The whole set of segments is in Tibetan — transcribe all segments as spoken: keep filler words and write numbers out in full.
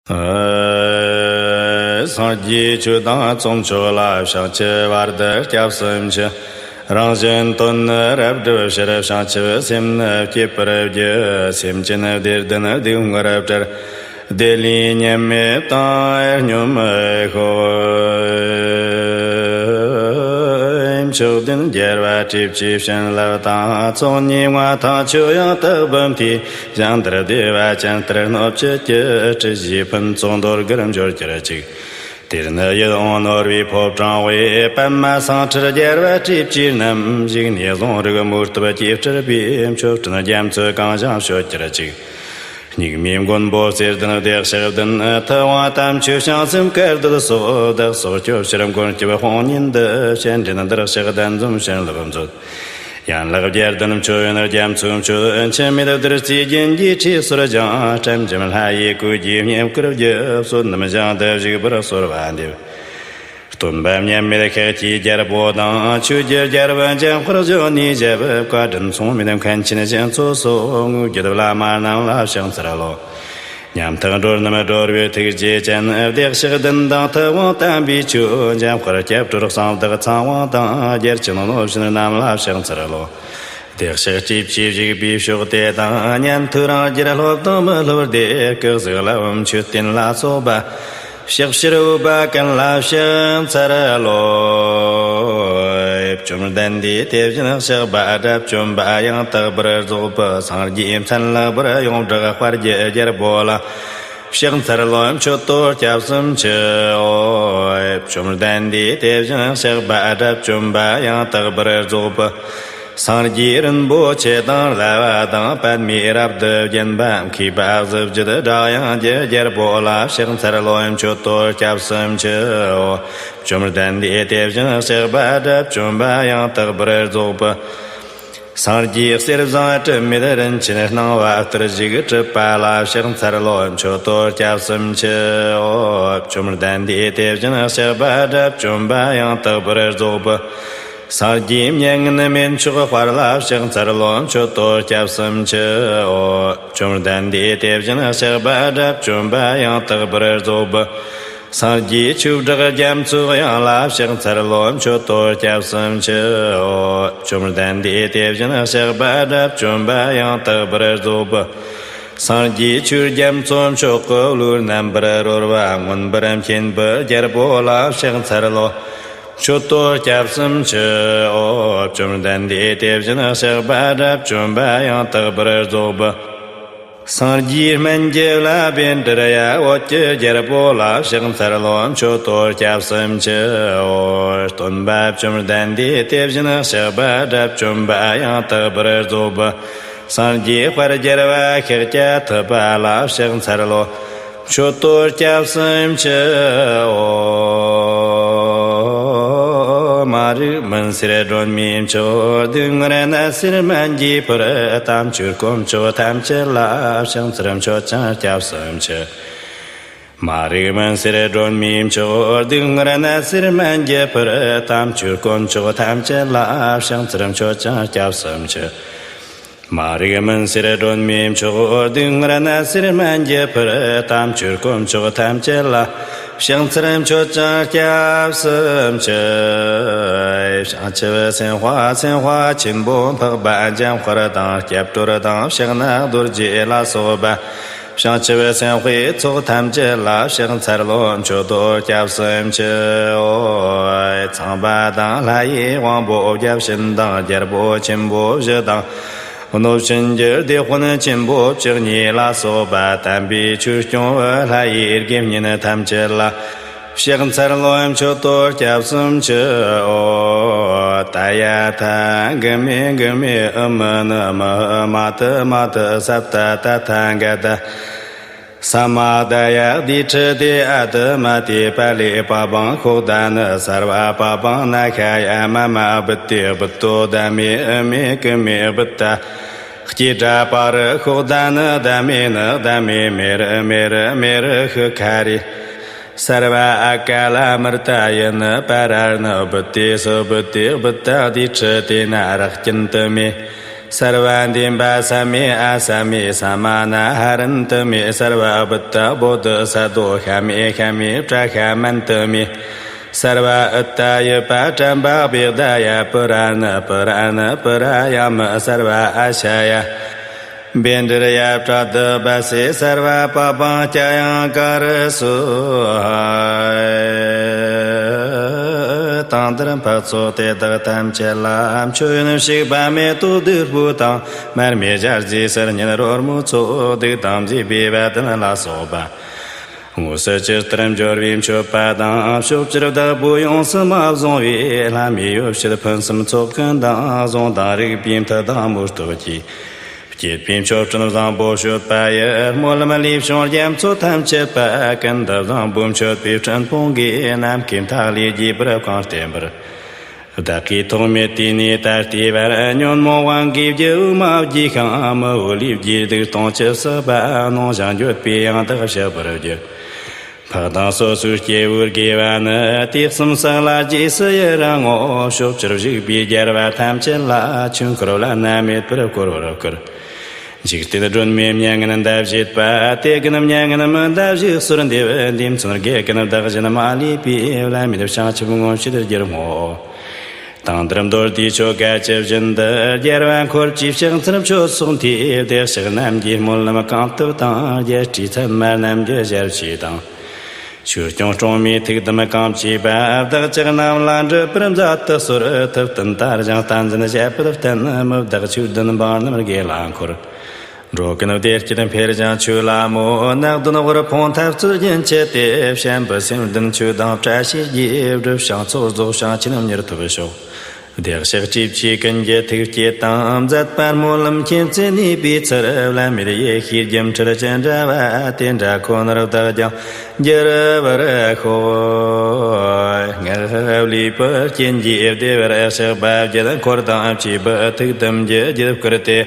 སངས་རྒྱས་ཆོས་དང་ཚོགས་མཆོག་ལ། བྱང་ཆུབ་བར་དུ་སྐྱབས་སུ་མཆི། རང་གཞན་དོན་ནི་རབ་བསྒྲུབ་ཕྱིར། བྱང་ཆུབ་སེམས་ནི་བསྐྱེད་པར་བགྱི། སེམས་ཅན་བདེ་ལྡན་སྡུག་བསྔལ་བྲལ། བདེ་ལེགས་མཉམ་མེད་དང་སྙོམས་ཤོག། མཆོག་ལྡན་རྒྱལ་བ་སྲས་ཀྱི་བྱིན་རླབས་དང་། ཚོགས་གཉིས་མངའ་ཐང་ཆོས་དབྱིངས་དག་པའི་མཐུས། ཞིང་དེར་བདེ་བ་ཅན་ལྟར་སྣོད་བཅུད་ཀྱི། དྲི་ཞིམ་ཕུན་ཚོགས་འདོད་དགུར་འབྱོར་གྱུར་ཅིག། དེར་ནི་ཡིད་འོང་ནོར་བུའི་ཕོ་བྲང་བའི། པདྨ་སེང་ཁྲིར་རྒྱལ་བ་སྲས་ཀྱི་རྣམ། བཞུགས་ནས་གཟུངས་རིག་མུ་སྟེགས་ཀྱིས་སྤྲུལ་པའི། མཆོད་སྤྲིན་རྒྱ་མཚོས་གང་ཞིང་སྤྱོད་གྱུར་ཅིག། སྙིགས་མའི་མགོན་པོ་རྩེ་ལྡན་བདེ་གཤེགས་ལྡན། ཐུབ་དབང་དམ་ཆོས་བྱང་སེམས་སྐལ་བཟླས་སོགས། བདག་སོགས་སྐྱོབ་ཕྱིར་མགོན་སྐྱབས་དཔུང་གཉེན་འདི། སྤྱན་འདྲེན་འདིར་གཤེགས་གདན་འཛོམས་བྱིན་རླབས་མཛོད། ཡན་ལག་བརྒྱད་ལྡན་མཆོད་ཡོན་རྒྱ་མཚོའི་མཆོད། འཆི་མེད་བདུད་རྩིའི་རྒྱུན་གྱིས་ཁྲུས་གསོལ་ཞིང་། སྐྲ་འཇམ་ལྷ་ཡི་སྐུ་རྒྱུད་བསྙེན་བཀུར་བགྱི། བསོད་ནམས་ཞིང་དུ་བཞུགས་པར་གསོལ་བ་འདེབས། སྟོན་པ་མཉམ་མེད་ཤཱཀྱའི་རྒྱལ་པོ་དང་། ཆོས་ཀྱི་རྒྱལ་པོ་འཇམ་དཔལ་གཞོན་ནུའི་ཞབས། བཀའ་དྲིན་མཚུངས་མེད་མཁན་ཆེན་ཞིང་མཚོ་སོགས། དངོས་བརྒྱུད་བླ་མ་རྣམས་ལ་ཕྱག་འཚལ་ལོ། ཉམ་ཐག་སྒྲོལ་རྣམས་སྒྲོལ་བའི་ཐུགས་རྗེ་ཅན། བདེ་གཤེགས་ལྡན་དང་ཐུབ་དབང་དམ་པའི་ཆོས། འཇམ་དཔལ་སྐྱབས་སྤྲུལ་གསང་བདག་ཚངས་དབང་དང་། རྒྱལ་ཆེན་གནོད་སྦྱིན་རྣམས་ལ་ཕྱག་འཚལ་ལོ། བདེ་གཤེགས་སྲས་ཀྱིས་བཞུགས་པའི་ཕྱོགས་དེ་དང་། ཉན་ཐོས་རང་རྒྱལ་སློབ་དང་མི་སློབ་སྡེ། སྐུ་གཟུགས་ལ་འོམ་མཆོད་རྟེན་ལ་སོགས་པ། ཕྱག་ཕྱིར་འོས་པ་ཀུན་ལ་ཕྱག་འཚལ་ལོ། བཅོམ་ལྡན་འདས་དེ་བཞིན་གཤེགས་པ་དགྲ་བཅོམ་པ་ཡང་དག་པར་རྫོགས་པའི་སངས་རྒྱས་མཚན་ལེགས་པར་ཡོངས་གྲགས་དཔལ་གྱི་རྒྱལ་པོ་ལ་ཕྱག་འཚལ་ལོ། མཆོད་དོ་སྐྱབས་སུ་མཆིའོ། བཅོམ་ལྡན་འདས་དེ་བཞིན་གཤེགས་པ་དགྲ་བཅོམ་པ་ཡང་དག་པར་རྫོགས་པའི་སངས་རྒྱས་རིན་པོ་ཆེ་དང་བསླབ་པ་དང་པདྨས་རབ་ཏུ་བརྒྱན་པ་མཁས་པ་གཟི་བརྗིད་སྒྲགས་དབྱངས་ཀྱི་རྒྱལ་པོ་ལ་ཕྱག་འཚལ་ལོ། མཆོད་དོ་སྐྱབས་སུ་མཆིའོ། བཅོམ་ལྡན་འདས་དེ་བཞིན་གཤེགས་པ་དགྲ་བཅོམ་པ་ཡང་དག་པར་རྫོགས་པའི་སངས་རྒྱས་གསེར་བཟང་དྲི་མེད་རིན་ཆེན་སྣང་བ་ལྟར་བཞུགས་གྲུབ་པ་ལ་ཕྱག་འཚལ་ལོ། མཆོད་དོ་སྐྱབས་སུ་མཆིའོ། བཅོམ་ལྡན་འདས་དེ་བཞིན་གཤེགས་པ་དགྲ་བཅོམ་པ་ཡང་དག་པར་རྫོགས་པའི་སངས་རྒྱས་མྱ་ངན་མི་མཆོག་དཔལ་ལ་ཕྱག་འཚལ་ལོ། མཆོད་དོ་སྐྱབས་སུ་མཆིའོ། བཅོམ་ལྡན་འདས་དེ་བཞིན་གཤེགས་པ་དགྲ་བཅོམ་པ་ཡང་དག་པར་རྫོགས་པའི་སངས་རྒྱས་ཆོས་གྲགས་རྒྱ་མཚོའི་དབྱངས་ལ་ཕྱག་འཚལ་ལོ། མཆོད་དོ་སྐྱབས་སུ་མཆིའོ། བཅོམ་ལྡན་འདས་དེ་བཞིན་གཤེགས་པ་དགྲ་བཅོམ་པ་ཡང་དག་པར་རྫོགས་པའི་སངས་རྒྱས་ཆོས་རྒྱ་མཚོ་མཆོག་གི་ལུས་རྣམ་པར་རོལ་བ་མངོན་པར་མཁྱེན་པའི་རྒྱལ་པོ་ལ་ཕྱག་འཚལ་ལོ། མཆོད་དོ་སྐྱབས་སུ་མཆིའོ། བཅོམ་ལྡན་འདས་དེ་བཞིན་གཤེགས་པ་དགྲ་བཅོམ་པ་ཡང་དག་པར་རྫོགས་པའི་སངས་རྒྱས་སྨན་གྱི་བླ་བཻ་ཌཱུརྱ། འོད་ཀྱི་རྒྱལ་པོ་ལ་ཕྱག་འཚལ་ལོ། མཆོད་དོ་སྐྱབས་སུ་མཆིའོ། སྟོན་པ་བཅོམ་ལྡན་འདས་དེ་བཞིན་གཤེགས་པ་དགྲ་བཅོམ་པ་ཡང་དག་པར་རྫོགས་པའི་སངས་རྒྱས་དཔལ་རྒྱལ་བ་ཤཱཀྱ་ཐུབ་པ་ལ་ཕྱག་འཚལ་ལོ། མཆོད་དོ་སྐྱབས་སུ་མཆིའོ། མ་རིག་མུན་སེལ་སྒྲོན་མེའི་མཆོག་སྡུག་བསྔལ་ནད་སེལ་སྨན་གྱི་ཕུར། དམ་ཆོས་དཀོན་མཆོག་ཐམས་ཅད་ལ། ཕྱག་འཚལ་མཆོད་ཅིང་སྐྱབས་སུ་མཆི། མ་རིག་མུན་སེལ་སྒྲོན་མེའི་མཆོག་སྡུག་བསྔལ་ནད་སེལ་སྨན་གྱི་ཕུར། དམ་ཆོས་དཀོན་མཆོག་ཐམས་ཅད་ལ། ཕྱག་འཚལ་མཆོད་ཅིང་སྐྱབས་སུ་མཆི། མ་རིག་མུན་སེལ་སྒྲོན་མེའི་མཆོག་སྡུག་བསྔལ་ནད་སེལ་སྨན་གྱི་ཕུར། དམ་ཆོས་དཀོན་མཆོག་ཐམས་ཅད་ལ། ཕྱག་འཚལ་མཆོད་ཅིང་སྐྱབས་སུ་མཆི། བྱང་ཆུབ་སེམས་དཔའ་སེམས་དཔའ་ཆེན་པོ་འཕགས་པ་འཇམ་དཔལ་དང་སྐྱབས་གྲོལ་དང་ཕྱག་ན་རྡོ་རྗེ་ལ་སོགས་པ། བྱང་ཆུབ་སེམས་དཔའི་ཚོགས་ཐམས་ཅད་ལ་ཕྱག་འཚལ་ལོ། མཆོད་དོ་སྐྱབས་སུ་མཆིའོ། ཚངས་པ་དང་ལྷ་ཡི་དབང་པོ་བརྒྱ་བྱིན་དང་། རྒྱལ་པོ་ཆེན་པོ་བཞི་དང་། གནོད་སྦྱིན་གྱི་སྡེ་དཔོན་ཆེན་པོ་བཅུ་གཉིས་ལ་སོགས་པ། དམ་པའི་ཆོས་སྐྱོང་བའི་ལྷ་ཡི་དགེ་བསྙེན་ཐམས་ཅད་ལ། ཕྱག་འཚལ་ལོ། མཆོད་དོ་སྐྱབས་སུ་མཆིའོ། ཏདྱ་ཐཱ། གྷི་མེ་གྷི་མེ། ཨུ་མུ་ནུ་མུ། མ་ཏུ་མ་ཏུ། སཏྭ་ཏ་ཐཱ། ག་ཏ། ས་མ་ཏ་ཡ། དྷི་ཥྚི་ཏེ། ཨ་ཏུ་མ་ཏེ། པཱ་ལི་པཱ་པཾ། ཤོག་ད་ནི། སརྦ་པཱ་པཾ་ན་ཤཱ་ཡ། མ་མ། བུ་ཏེ། བུ་ཏོ། དྷརྨེ། ཨུ་མེ་གྷི་མེ། བུ་ཏ། ཀྱེ་ཏྲ་པཱ་རུ། ཤོག་ད་ནི། དྷརྨེ་ནི། དྷརྨེ་མེ་རུ། མེ་རུ་མེ་རུ། ཤི་ཁ་རི། སརྦ་ཨ་ཀ་ལ་མུརྟ་ཡི་ནི། པཱ་ར་ནི། བུ་ཏེ་སུ། བུ་ཏེ་བུ་ཏ། དྷི་ཥྚི་ཏེ་ན་རཀྐྱན་ཏུ་མེ། སརྦ་དྷཱིཿ་པ་ས་མེ་ཨ་ས་མེ་ས་མ་ན་ཧ་རན་ཏུ་མེ། སརྦ་བུ་ཏ་བོ་དྷི་ས་ཏྭ་ཤ་མེ་ཤ་མེ་པྲ་ཤ་མན་ཏུ་མེ། སརྦ་ཨུཏྟ་ཡུ་པ་ཏྲ་བ་བེ་དཱ་ཡ་པུ་ར་ཎ་པུ་ར་ཎ་པུ་ར་ཡ་མ། སརྦ་ཨ་ཤ་ཡ་བཻ་ཌཱི་རི་ཡ་པྲ་དུ་བྷ་སེ། སརྦ་པཱ་པཾ་ཙྱ་ཡཾ་ཀཱ་ར་སྭཱ་ཧཱ། དང་འདིར་འཕགས་ཚོགས་དེ་དག་ཐམས་ཅད་ལ་མཆོད་ཡོན་བཤིག་པ་མེ་ཏོག་བདུག་སྤོས་དང་། མར་མེ་ཞལ་ཟས་སིལ་སྙན་རོལ་མོའི་ཚོགས་བདུག་དང་། མཛེས་པའི་བ་དན་ལ་སོགས་པ། དངོས་སུ་ཇི་ལྟར་འབྱོར་བའི་མཆོད་པ་དང་། ཕྱོགས་བཅུར་བདག་པོས་ཡོངས་སུ་མ་བཟུང་བའི། ལྷ་མིའི་ཡོ་བྱད་ཕུན་སུམ་ཚོགས་ཀུན་དང་བཟུང་། དང་རིག་པའི་མཐུ་དང་མོས་སྟོབས་ཀྱིས། བསྐྱེད་པའི་མཆོད་སྤྲིན་བཟང་པོ་སྤྱོད་པ་ཡི། སྨོན་ལམ་ལས་བྱུང་རྒྱ་མཚོ་ཐམས་ཅད་པ། ཀུན་ཏུ་བཟང་པོའི་མཆོད་པའི་སྤྲིན་ཕུང་གིས། ནམ་མཁའི་མཐའ་ཀླས་རྒྱས་པར་གང་བརྟན་པར། བདག་གིས་ཐོག་མེད་དུས་ནས་ད་ལྟའི་བར། ཉོན་མོངས་དབང་གིས་བརྒྱུད་འོས་མ་བགྱིས་ཤིང་། མི་འོས་ལས་བགྱིས་སྡིག་ལྟུང་ཅི་བསགས་པ། ནོངས་ཤིང་འགྱོད་པའི་ཡང་དག་བཤགས་པར་བགྱི། འཕགས་དང་སོ་སོའི་སྐྱེ་བོའི་དགེ་བ་ནི། དུས་གསུམ་བསགས་ལ་རྗེས་སུ་ཡི་རང་ངོ་། ཕྱོགས་བཅུར་བཞུགས་པའི་རྒྱལ་བ་ཐམས་ཅད་ལ། ཆོས་འཁོར་བླ་ན་མེད་པར་བསྐོར་བར་བསྐུལ། འཇིག་རྟེན་སྒྲོན་མེའི་མྱ་ངན་འདའ་བྱེད་པ། དེ་ཀུན་མྱ་ངན་མི་འདའ་བའི་གསོལ་འདེབས། འདི་མཚོན་དགེ་ཀུན་བདག་བཞིན་མ་ལུས་པའི། བླ་མེད་བྱང་ཆུབ་མངོན་ཕྱིར་འགྱུར་བསྔོ། དང་འདིར་མདོ་སྡེའི་ཆོ་ག་ཇི་བཞིན་དུ། རྒྱལ་བ་འཁོར་བཅས་ཕྱག་འཚལ་མཆོད་ཚོགས་འདུས། བདེ་གཤེགས་རྣམས་ཀྱི་སྨོན་ལམ་གང་བཏབ་དང་། རྒྱལ་སྲས་ཚད་མ་རྣམས་ཀྱི་ཞལ་ཕྱེ་དང་། ཆོས་སྐྱོང་སྲུང་མའི་ཐུགས་དམ་གང་བགྱིས་པ། བདག་ཅག་རྣམས་ལ་འགྲུབ་པར་མཛད་དུ་གསོལ། ཐུབ་བསྟན་དར་ཞིང་བསྟན་འཛིན་བྱེད་པར་བསྟན། མི་བདག་ཆོས་ལྡན་འབངས་རྣམས་དགེ་ལ་འཁོར། འགྲོ་ཀུན་བདེ་སྐྱིད་འཕེལ་ཞིང་ཆོས་ལ་མོས། ནགས་གདོན་དབུལ་ཕོངས་འཐབ་རྩོད་རྒྱུན་ཆད་དེ། བྱམས་པའི་སེམས་ལྡན་ཆོས་དང་བཀྲ་ཤིས་རྒྱས། བསྒྲུབས་ཤིང་ཚོགས་རྫོགས་ཤིང་ཆོས་རྣམས་མྱུར་ཐོབ་ཤོག། བདེ་གཤེགས་སྤྲུལ་པའི་ཀུན་གྱི་ཐུགས་བསྐྱེད་དང་། མཛད་པ་སྨོན་ལམ་མཁྱེན་བརྩེ་ནུས་པའི་ཚུལ། བླ་མེད་ཡེ་ཤེས་སྒྱུ་འཕྲུལ་ཅི་འདྲ་བ། དེ་འདྲ་ཁོ་ནར་བདག་ཀྱང་འགྱུར་བར་ཤོག། སྔགས་བླུགས་པའི་རྐྱེན་གྱིས་བདེ་བར་གཤེགས་པ་བརྒྱད། འཁོར་དང་བཅས་པའི་ཐུགས་དམ་གྱི་རྒྱུད་བསྐུལ་ཏེ།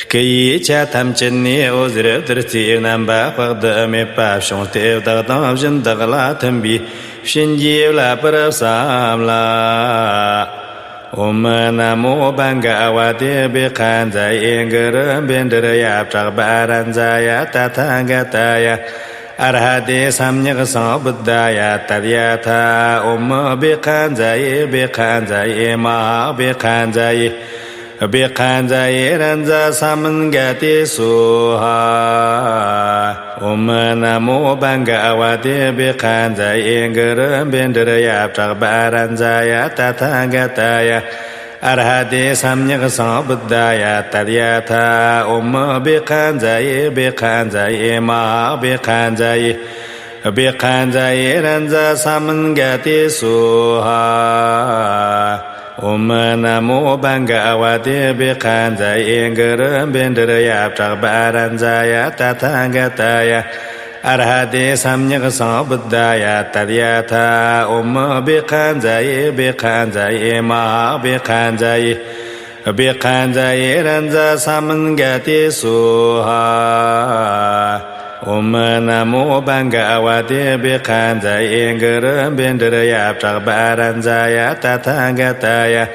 སྐུ་ཡི་ཆ་ཐམས་ཅད་ནས་འོད་ཟེར་བདུད་རྩིའི་རྣམ་པ་དཔག་ཏུ་མེད་པ་བྱུང་སྟེ། བདག་དང་སྦྱིན་བདག་ལ་ཐིམ་པས་བྱིན་གྱིས་བརླབ་པར་བསམ་ལ། ཨོཾ་ན་མོ་བྷ་ག་ཝ་ཏེ་བི་ཁ་ཛ་ཡེ། གུ་རུ་བཻ་ཌཱི་རི་ཡ་པྲ་བྷ་རཱ་ཛ་ཡ་ཏ་ཐཱ་ག་ཏ་ཡ། ཨར་ཧ་ཏེ་སམྱཀ་སཾ་བུདྡྷ་ཡ། ཏདྱ་ཐཱ། ཨོཾ་བི་ཁ་ཛ་ཡེ། བི་ཁ་ཛ་ཡེ། མ་ཧཱ་བི་ཁ་ཛ་ཡེ། བི་ཁ་ཛ་ཡེ་རཱ་ཛ་ས་མཱན་ག་ཏེ་སྭཱ་ཧཱ། ཨོཾ་ན་མོ་བྷ་ག་ཝ་ཏེ་བི་ཁ་ཛ་ཡེ། གུ་རུ་བཻ་ཌཱི་རི་ཡ་པྲ་བྷ་རཱ་ཛ་ཡ་ཏ་ཐཱ་ག་ཏ་ཡ། ཨར་ཧ་ཏེ་སམྱཀ་སཾ་བུདྡྷ་ཡ། ཏདྱ་ཐཱ། ཨོཾ་བི་ཁ་ཛ་ཡེ། བི་ཁ་ཛ་ཡེ། མ་ཧཱ་བི་ཁ་ཛ་ཡེ། བི་ཁ་ཛ་ཡེ་རཱ་ཛ་ས་མཱན་ག་ཏེ་སྭཱ་ཧཱ། ཨོཾ་ན་མོ་བྷ་ག་ཝ་ཏེ་བི་ཁ་ཛ་ཡེ། གུ་རུ་བཻ་ཌཱི་རི་ཡ་པྲ་བྷ་རཱ་ཛ་ཡ་ཏ་ཐཱ་ག་ཏ་ཡ། ཨར་ཧ་ཏེ་སམྱཀ་སཾ་བུདྡྷ་ཡ། ཏདྱ་ཐཱ། ཨོཾ་བི་ཁ་ཛ་ཡེ། བི་ཁ་ཛ་ཡེ། མ་ཧཱ་བི་ཁ་ཛ་ཡེ། བི་ཁ་ཛ་ཡེ་རཱ་ཛ་ས་མཱན་ག་ཏེ་སྭཱ་ཧཱ། ཨོཾ་ན་མོ་བྷ་ག་ཝ་ཏེ་བི་ཁ་ཛ་ཡེ། གུ་རུ་བཻ་ཌཱི་རི་ཡ་པྲ་བྷ་རཱ་ཛ་ཡ་ཏ་ཐཱ་ག་ཏ་ཡ།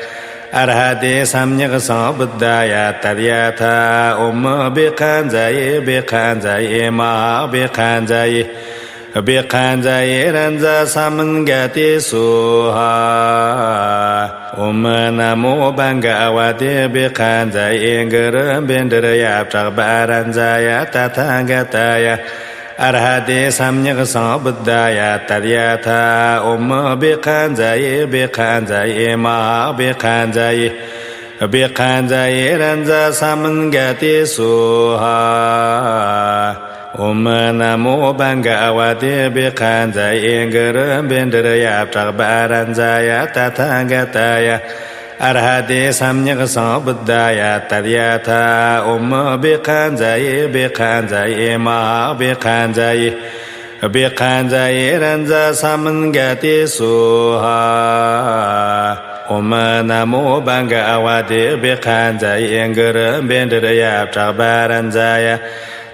ཨར་ཧ་ཏེ་སམྱཀ་སཾ་བུདྡྷ་ཡ། ཏདྱ་ཐཱ། ཨོཾ་བི་ཁ་ཛ་ཡེ། བི་ཁ་ཛ་ཡེ། མ་ཧཱ་བི་ཁ་ཛ་ཡེ། བི་ཁ་ཛ་ཡེ་རཱ་ཛ་ས་མཱན་ག་ཏེ་སྭཱ་ཧཱ། ཨོཾ་ན་མོ་བྷ་ག་ཝ་ཏེ་བི་ཁ་ཛ་ཡེ། གུ་རུ་བཻ་ཌཱི་རི་ཡ་པྲ་བྷ་རཱ་ཛ་ཡ་ཏ་ཐཱ་ག་ཏ་ཡ། ཨར་ཧ་ཏེ་སམྱཀ་སཾ་བུདྡྷ་ཡ། ཏདྱ་ཐཱ། ཨོཾ་བི་ཁ་ཛ་ཡེ། བི་ཁ་ཛ་ཡེ། མ་ཧཱ་བི་ཁ་ཛ་ཡེ། བི་ཁ་ཛ་ཡེ་རཱ་ཛ་ས་མཱན་ག་ཏེ་སྭཱ་ཧཱ། ཨོཾ་ན་མོ་བྷ་ག་ཝ་ཏེ་བི་ཁ་ཛ་ཡེ། གུ་རུ་བཻ་ཌཱི་རི་ཡ་པྲ་བྷ་རཱ་ཛ་ཡ་ཏ་ཐཱ་ག་ཏ་ཡ། ཨར་ཧ་ཏེ་སམྱཀ་སཾ་བུདྡྷ་ཡ། ཏདྱ་ཐཱ། ཨོཾ་བི་ཁ་ཛ་ཡེ། བི་ཁ་ཛ་ཡེ། མ་ཧཱ་བི་ཁ་ཛ་ཡེ། བི་ཁ་ཛ་ཡེ་རཱ་ཛ་ས་མཱན་ག་ཏེ་སྭཱ་ཧཱ། ཨོཾ་ན་མོ་བྷ་ག་ཝ་ཏེ་བི་ཁ་ཛ་ཡེ། གུ་རུ་བཻ་ཌཱི་རི་ཡ་པྲ་བྷ་རཱ་ཛ་ཡ།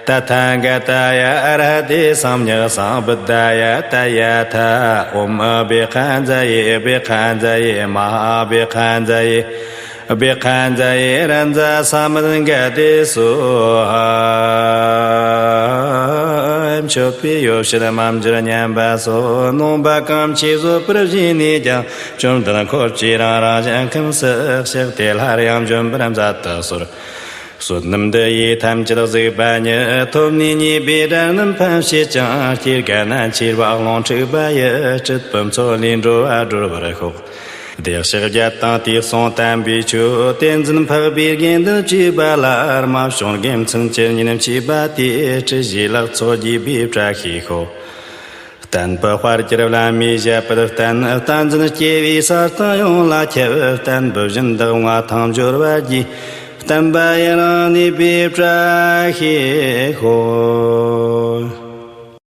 ཏ་ཐཱ་ག་ཏ་ཡ། ཨར་ཧ་ཏེ་སམྱཀ་སཾ་བུདྡྷ་ཡ། ཏདྱ་ཐཱ། ཨོཾ་བི་ཁ་ཛ་ཡེ། བི་ཁ་ཛ་ཡེ། མ་ཧཱ་བི་ཁ་ཛ་ཡེ། སྦེ་ཁ་མཛའ་ཡི་ར་མཛའ་ས་མི་འགལ་ཏེ་སོ། མཆོད་པའི་ཡོ་བྱད་མ་འགྱུར་སྙམ་པ་སོགས། ནོངས་པ་གང་ཆེ་བཟོད་པར་བྱས་ནས་ཀྱང་། བཅོམ་ལྡན་འཁོར་བཅས་རང་རང་ཞིང་ཁམས་སུ་གཤེགས། དེ་སླར་ཡང་འབྱོན་པར་མཛད་དུ་གསོལ། བསོད་ནམས་འདི་ཡིས་ཐམས་ཅད་གཟིགས་པ་ཉིད། ཐོབ་ནས་ཉེས་པའི་དགྲ་རྣམས་ཕམ་བྱེད་ཅིང་། སྐྱེ་རྒ་ན་འཆིའི་རྦ་ཀློང་འཁྲུགས་པ་ཡི། སྲིད་པའི་མཚོ་ལས་འགྲོ་བ་སྒྲོལ་བར་ཤོག། བདེ་གཤེགས་བརྒྱད་དང་དུས་གསུམ་བསྟན་པའི་ཆོས། བསྟན་འཛིན་འཕགས་པའི་དགེ་འདུན་བཅས་པ་ལ། རྨད་བྱུང་དགེ་མཚན་ཇི་སྙེད་མཆིས་པ་དེ། སྲིད་ཞིའི་ལེགས་ཚོགས་རྒྱས་པའི་བཀྲ་ཤིས་ཤོག། བསྟན་པའི་དཔལ་གྱུར་བླ་མའི་ཞབས་པད་བརྟན། བསྟན་འཛིན་སྐྱེ་བོའི་ས་སྟེང་ཡོངས་ལ་ཁྱབ། བསྟན་པའི་སྦྱིན་བདག་མངའ་ཐང་འབྱོར་བར་བགྱི། བསྟན་པ་ཡུན་རིང་གནས་པའི་བཀྲ་ཤིས་ཤོག།